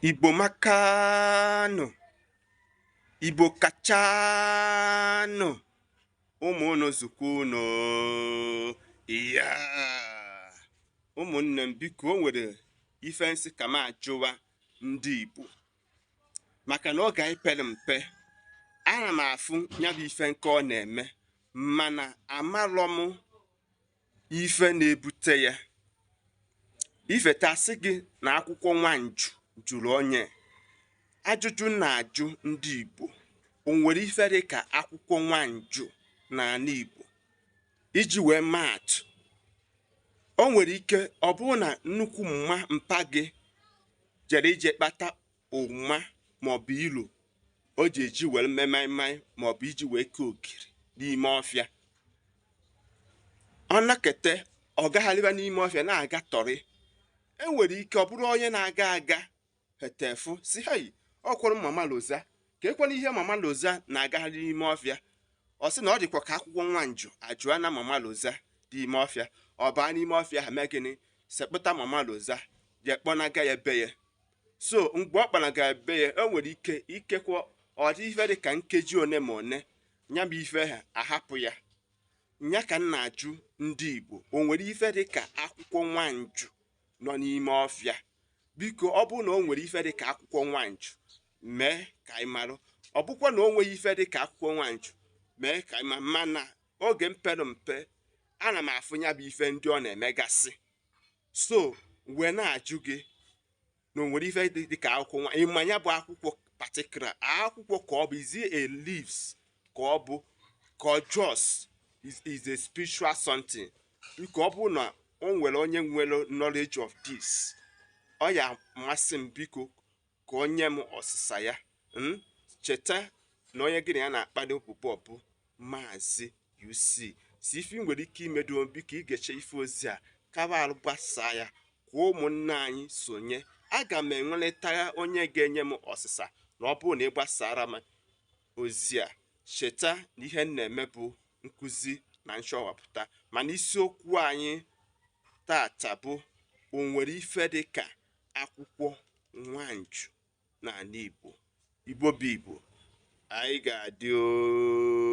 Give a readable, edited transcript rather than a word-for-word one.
Igbo makanụ! Igbo kachanụ! Ụmụ unu zukwa unu ya. Ụmụnne m, biko, o nwere ife nsị ka m ajụwa ndị Igbo, maka na oge anyị pere mpe, ana m afụ ya bụ ife nke ọ na-eme, mana amarọ m ife na-ebute ya. Ifetasị gị na akwụkwọ nwanju jụrụ onye. Ajụjụ na-ajụ ndị Igbo: o nwere ife dị ka akwụkwọ nwanju n'ala Igbo? Iji wee maa atụ, o nwere ike ọ bụrụ na nnukwu mma mpa gị jere ije kpata ụma maọbụ ilo o ji eji were mee maịmaị maọbụ iji wee kee ogiri n'ime ọfịa. Ọ nakete, ọ gagharịba n'ime ọfịa na-aga tọrị. E nwere ike ọ bụrụ onye na-aga aga hetefu si hei, ọ kwụrụ Mama Loza ka ekwana ihe Mama Loza na-agagharị n'ime ọfịa. Ọ sị na ọ dịkwa ka akwụkwọ nwanju ajụa na Mama Loza dị ime ọfịa. Ọ baa n'ime ọfịa ha, mee gịnị? Sekpụta Mama Loza, jee kpọnaga ya be ya. So mgbe ọ kpanaga be ya, o nwere ike ikekwa ọ dị ife dị ka nkeji one ma one, ya bụ ife ha ahapụ ya. Nya ka m na-ajụ ndị Igbo: o nwere ife dị ka akwụkwọ nwanju nọ n'ime ọfịa? Biko, ọ bụrụ na o nwere ife dị ka akwụkwọ nwanju, mee ka anyị marụ. Ọ bụkwa na o nweghị ife dị ka akwụkwọ nwanju, mee ka anyị mara. Mana oge mpere mpe, ana m afụ ya bụ ife ndị ọ na-emegasị, so wee na-ajụ gị na o nwere ife dị ka akwụkwọ nwa ịma ya bụ akwụkwọ, particular akwụkwọ, ka ọ bụ is it a leaves, ka ọ bụ ka ọ just is a spiritual something? Biko, ọ bụrụ na o nwere onye nwere knowledge of this, ọ ya amasị m, biko, ka o nye m ọsịsa ya. Cheta na onye gị na ya na-akpado bụ Bob Maazị UC. Si ife ị nwere ike imedo, biko, ị ga-eche ife ozi a kaba arụ, gbasaa ya ka ụmụnne anyị sonye. Aga m enweleta onye ga-enye m ọsịsa na ọ bụrụ na ị gbasara m ozi a. Cheta na ihe m na-eme bụ nkụzi na nchọwapụta, mana isiokwu anyị tata bụ: o nwere ife dị ka akwụkwọ nwanju n'ala Igbo? Igbo bụ Igbo, anyị ga-adị oo.